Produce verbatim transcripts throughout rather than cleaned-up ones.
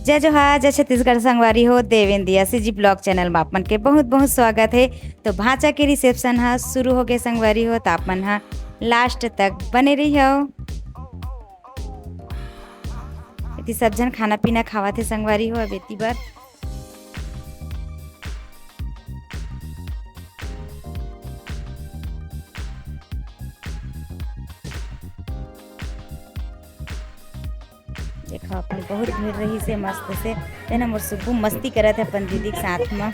जय जोहार, जय छत्तीसगढ़ संगवारी हो। देवेंद्र यासी जी vlog channel में आप मन के बहुत बहुत स्वागत है। तो भांचा के reception ह शुरू हो गए संगवारी हो, तो आप मन ह last तक बने रहियो। एती सब झन खाना पीना खावत हे संगवारी हो। अब एती बर देखो, अपन बहुत भीड़ रही से मस्त से, है ना, मोर सुब्बू मस्ती करत है अपन दीदी के साथ में।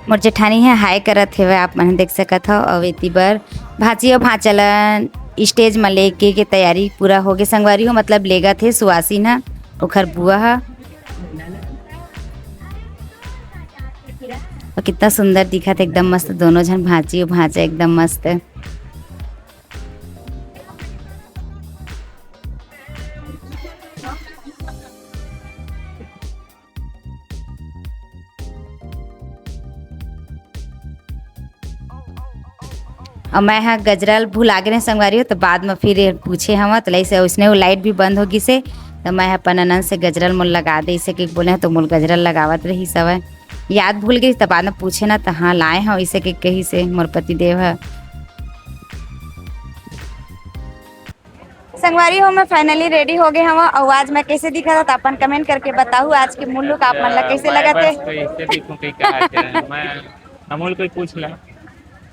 मोर जेठानी है हाय करत हेवय, आप मन देख सकत हव। अउ एती बर भांची अउ भांचा ल stage म लेके के तैयारी पूरा होगे संगवारी हो, मतलब लेगत हे सुवासिन ह, ओखर बुआ ह। अउ कितना सुंदर दिखत हे, एकदम मस्त, दोनों झन भांची अउ भांचा एकदम मस्त। अउ मैं ह गजरा ल भुला गे रहें संगवारी हो, तो बाद म फिर पूछे हवं, तो लइसे उसने वो light भी बंद हो गिस हे, तो मैं ह अपन ननद से गजरा ल मोल लगा दे, इसे कि बोले हंव, तो मोल गजरा ल लगावत रहिस हवय, याद भूल गिस, तो बाद म पूछे ना, तो हाँ लाए हंव, इसे कि कहिस हे मोर पति देव ह। संगवारी हो, मैं finally ready हो गए हवं, अउ आज मैं कैसे दिखत हंव, तो अपन comment करके बताहू, आज के mood look आप मन ला कैसे लगत हे? बस तो ऐसे दिखूं कि क्या है, मैं अमूल कोई पूछ ले।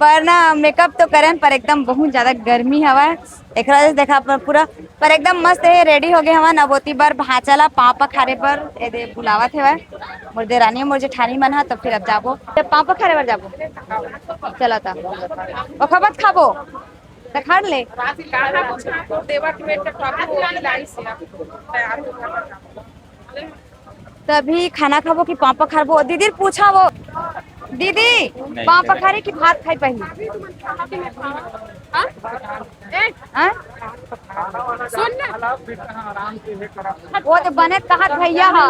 पर ना makeup तो करेन, पर एकदम बहुत ज्यादा गर्मी हवय, एकरा वजह से देखा पर पूरा, पर एकदम मस्त हे, ready हो गए हवन। अब ओती बर भांचा ला पांव पखारे बर एदे बुलावत हेवय मोर देरानी, मोर जेठानी मन ह, तो फिर अब जाबो, पांव पखारे बर जाबो। चला ता ओखर बाद खाबो। त खाड़ ले। रात के कहाँ कुछ खाबो, देवर के बेट के खाबो, वो भी लाई से अब तैयार हो गया। तभी खाना खाबो कि पांव पखारबो? दीदी ल पूछा वो। दीदी, नहीं। पांव पखारे कि भात खाई पहली? हाँ? ए, हाँ? सुन ना। वो तो बने कहा भैया हा।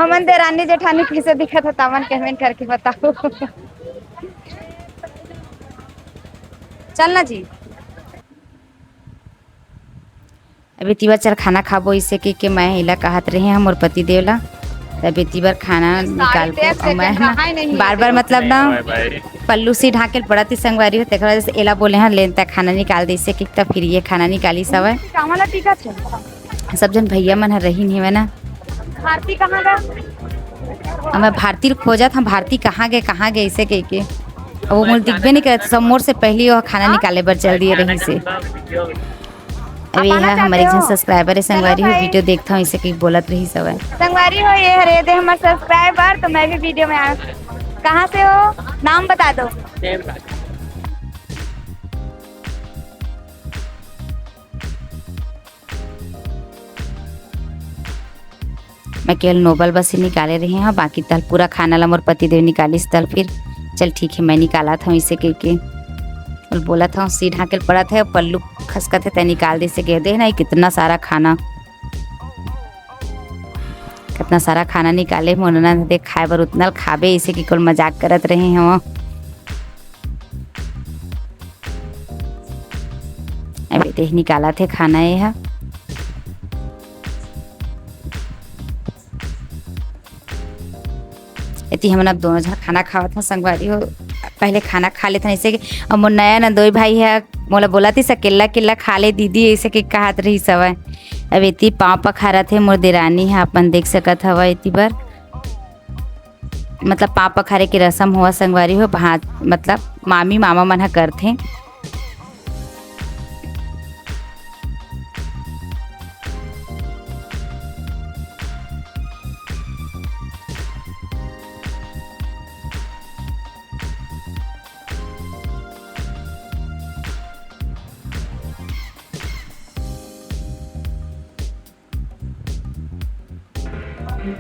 हमन देरानी जेठानी कैसे दिखत हे, तमन comment करके बताओ। चल ना जी। अभी तिबर चल खाना खाबो, इसे के, के मैं इला कहत रहे हंव मोर पति देव ला, तब एती बर खाना निकाल के, अउ मैं ह ना बार बार मतलब ना पल्लू से ढाके ल पड़त ही संगवारी हो, तेकर वजह से एला बोले हंव, लेन तक खाना निकाल दे, इसे के तब फिर ये खाना निकालिस हवय। सब झन भैया मन ह रहिन हेवय ना। भारती कहाँ गे? अब मैं भारती ल खोजत हंव, भारती कहाँ गे, कहाँ गे, इसे कह के। अब वो मोला दिखबे नहीं करत, सब मोर से पहली वो खाना निकाले बर चल दिए रहिस हे। अब ये ह हमर एक झन subscriber हे संगवारी हो, video देखत हंव, इसे कहीं बोलत रहिस हवय। संगवारी हो, ये हरे दे हमर subscriber, तो मैं भी video में आ। कहाँ से हो? नाम बता दो। मैं केवल नोबल बस ही निकाले रहे हंव, बाकी तल पूरा खाना ला मोर पति देव निकालिस, तल फिर चल ठीक हे, मैं निकालत हंव, इसे कह के बोल-, बोलत हंव, सी ढाके ल पड़त हे, पल्लू खसकत हे, तैं निकाल दे, इसे कह दे ना, कितना सारा खाना, कितना सारा खाना निकाले, मोर ननद देख खाए बर उतना ल खाबे, इसे कि कोन मजाक करत रहे हंव। अभी देख निकालत हे खाना ये ह। एती हमन अब दोनों झन खाना खावत हन संगवारी हो। पहले खाना खा लेथन, ऐसे कि अब मोर नया नंदोई भाई ह मोला बोलत हिस, "अकेल्ला अकेल्ला खा ले दीदी," ऐसे कि कहत रहिस हवय। अब एती पाँव पखारत हे मोर देरानी ह, अपन देख सकत हवय एती बर। मतलब पाँव पखारे के रसम होवत संगवारी हो, भा-, मतलब मामी मामा मन ह करथे।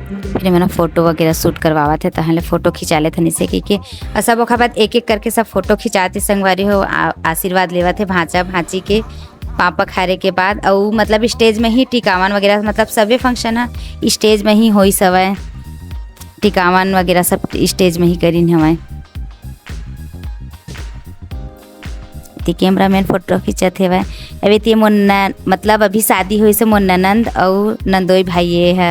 फिर एमन फोटो वगैरह shoot करवावत हे, तहाँ ले फोटो खिंचा लेथन इसे कहिके। अउ सब ओखर बाद एक-एक करके सब फोटो खिंचात हे संगवारी हो, आ-, आशीर्वाद लेवत हे भांचा भांची के, पाँव पखारे के बाद। अउ मतलब stage में ही टिकावन वगैरह, मतलब सबे function ह stage में ही होइस हवय, टिकावन वगैरह सब stage में ही करिन हवय। ते cameraman photo खींचत हेवय। अबे ते मोर न-, मतलब अभी शादी होइस हे मोर ननंद अउ नंदोई भाई ये हे।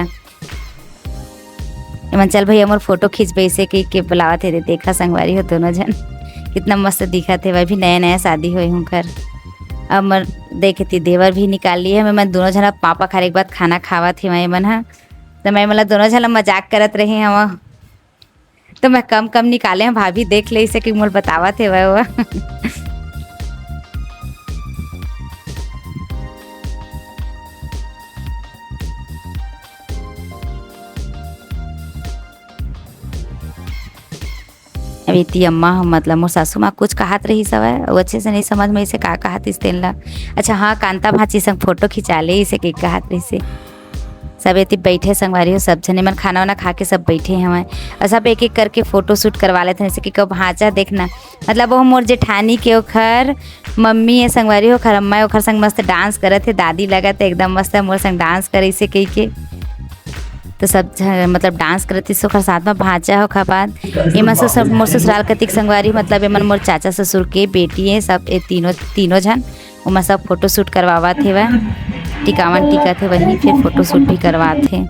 एमन चल भैया मोर photo खींचबे अइसे कहिके बुलावत हे। देखा संगवारी हो दोनों झन कितना मस्त दिखत हे। अभी नया नया शादी होए हुंकर। अब मोर देखे ती देवर भी निकाल लिए हे। मैं दोनों झन अब पापा खारे के बाद खाना खावत हे। मैं मन ह तो मैं मतलब दोनों झन ला मजाक करत रहे हव। तो मैं कम कम निकाले हव, भाभी देख ले इसे कि मोल बतावत हे वो। अब एती अम्मा ह, मतलब मोर सासू माँ कुछ कहत रहिस हवय, अउ अच्छे से नहीं समझ में इसे का कहत इस तेन ला। अच्छा हाँ, कांता भांची संग photo खिंचा ले इसे के कहत रहिसे। सब एती बैठे संगवारी हो, सब झने मन खाना वाना खा के सब बैठे हवय, अउ सब एक एक करके photo shoot करवा लेते हैं। जैसे कि कब भांचा देखना, मतलब वो मोर जेठानी के ओखर मम्मी हे संगवारी हो, ओखर अम्मा हे, ओखर संग मस्त dance करत हे, दादी लगत हे एकदम मस्त मोर संग dance करे इसे कहिके। तो सब झ-, मतलब dance करत हे ओखर साथ में भांचा हो खपात। एमन सु-, सब मोर ससुराल कतिक संगवारी, मतलब एमन मोर चाचा ससुर के बेटी हे, सब ए तीनों, तीनों झन ओमा सब photo shoot करवावत हेवय, टिकावन टिकत हे, वहीं फिर photo shoot भी करवात हे।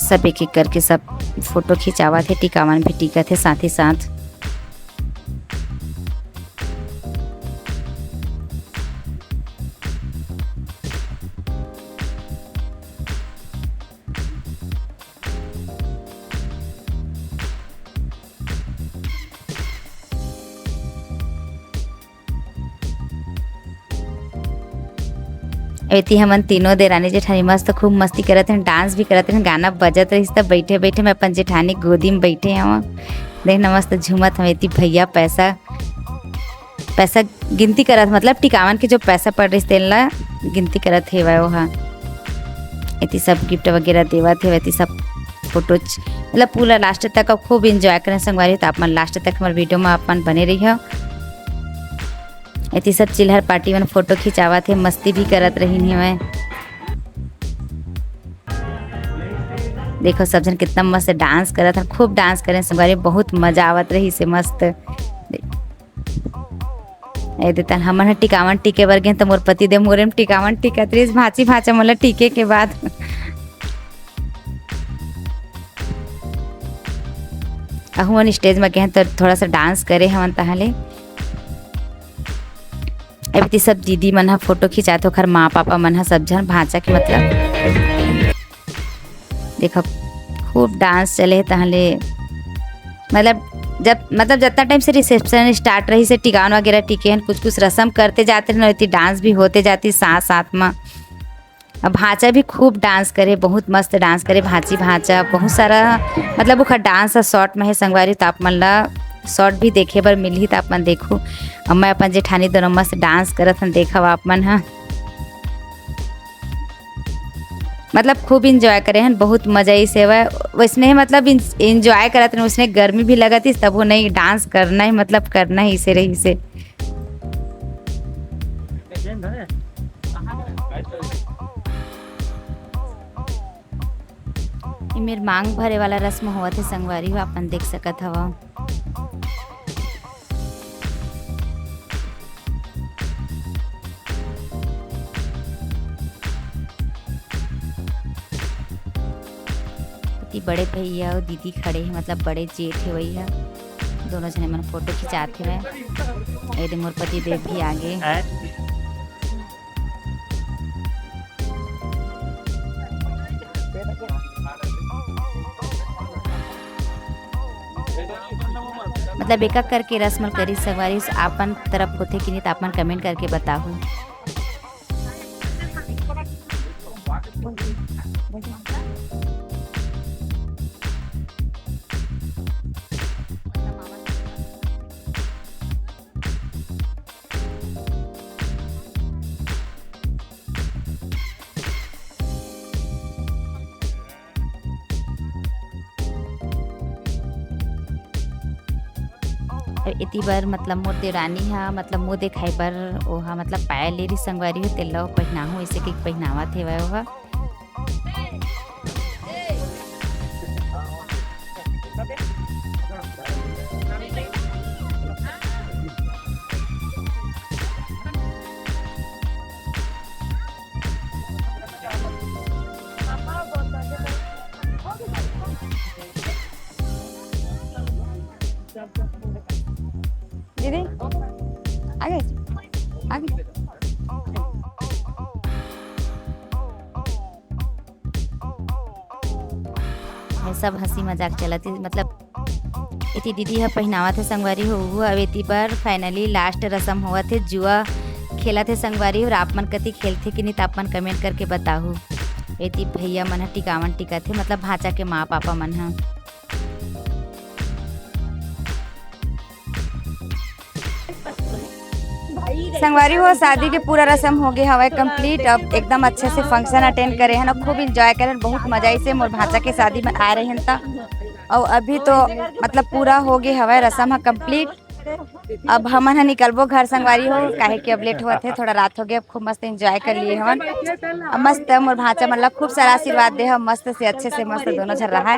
सब एक एक करके सब photo खिंचावत हे, टिकावन भी टिकत हे साथ ही साथ। एती हमन तीनों देरानी जेठानी मस्त खूब मस्ती करत हन, dance भी करत हन, गाना बजत रहिस त बैठे बैठे मैं अपन जेठानी गोदी में बैठे हवं। देखना मस्त झूमत हवं। एती भैया पैसा, पैसा गिनती करत, मतलब टिकावन के जो पैसा पड़ रहिस तेन ला गिनती करत हेवय ओहा। एती सब gift वगैरह देवत हेवय, एती सब photo च-, मतलब पूरा last तक अब खूब enjoy करें संगवारी। तो आप मन last तक हमर video में आप मन बने रहियो। एती सब चिल्हर party मन photo खिंचावत हे, मस्ती भी करत रहिन हेवय। देखो सब झन कितना मस्त dance करत हन, खूब dance करें संगवारी, बहुत मजा आवत रहिसे मस्त। ए देतन हमन ह टिकावन टिके बर गेन त मोर पति देव मोरे में टिकावन टिकत रहिस, भांची भांचा मोला टिके के बाद। अहू मन stage म गेन त थोड़ा सा dance करे हवन तहां ले। अभी ती सब दीदी मन ह photo खिंचात, ओखर माँ पापा मन ह सब झन भांचा के मतलब देखो खूब dance चले हे तहां ले, मतलब जब, मतलब जतना time से reception start रहिसे टिकावन वगैरह टिके हन, कुछ कुछ रसम करते जाते रहन, ओती dance भी होते जाती साथ साथ में। अब भांचा भी खूब dance करे, बहुत मस्त dance करे भांची भांचा, बहुत सारा मतलब ओखर dance ह short में हे संगवारी, तो आप मन ला short भी देखे बर मिलही, तो आप मन देखू। अब मैं अपन जेठानी दोनों मस्त dance करत हन, देखव आप मन ह। मतलब खूब enjoy करे हन, बहुत मजा आइस हेवय। वैसने मतलब इन-, enjoy करत रहन, वैसने गर्मी भी लगत इस, तब वो नहीं dance करना ही, मतलब करना ही इसे रहिसे। ये मेर मांग भरे वाला रस्म होवत हे संगवारी हो, अपन देख सकत हव। एती बड़े भैया अउ दीदी खड़े हे, मतलब बड़े जेठ हे वही ह। दोनों झने मन फोटो खिंचात हेवय। ए दे मोर पति देव भी आगे। मतलब एक एक करके रस्म करी संगवारी, आपन तरफ होथे कि नहीं, त आपन comment करके बताहू। अउ एती बर मतलब मोर देवरानी ह मतलब मुँह देखाए बर ओहा मतलब पायल ले रही संगवारी हो, तेला पहिनाहूँ, अइसे कहिके पहिनावत हेवय ओहा। दीदी, आगे, आगे। ये सब हंसी मजाक चलत हे, मतलब एती दीदी ह पहिनावत हे संगवारी हो, अउ एती बर finally last रसम होवत हे, जुआ खेलत हे संगवारी हो। अउ आप मन कति खेलथे कि नहीं, त आप मन comment करके बताहू। एती भैया मन ह टिकावन टिकत हे, मतलब भांचा के माँ पापा मन ह। संगवारी हो, शादी के पूरा रसम हो गए हवय complete। अब एकदम अच्छे से function attend करे हन, खूब enjoy करे हन, बहुत मजा आइसे। मोर भांचा के शादी में आए रहे हन त, अउ अभी तो मतलब पूरा हो गए हवय रसम ह complete। अब हमन ह निकलबो घर संगवारी हो, काहे कि अब late होवत हे, थोड़ा रात हो गए। अब खूब मस्त enjoy कर लिए हमन। अब मस्त मोर भांचा मन ला खूब सारा आशीर्वाद दे ह, मस्त से अच्छे से मस्त दोनों झन रहा।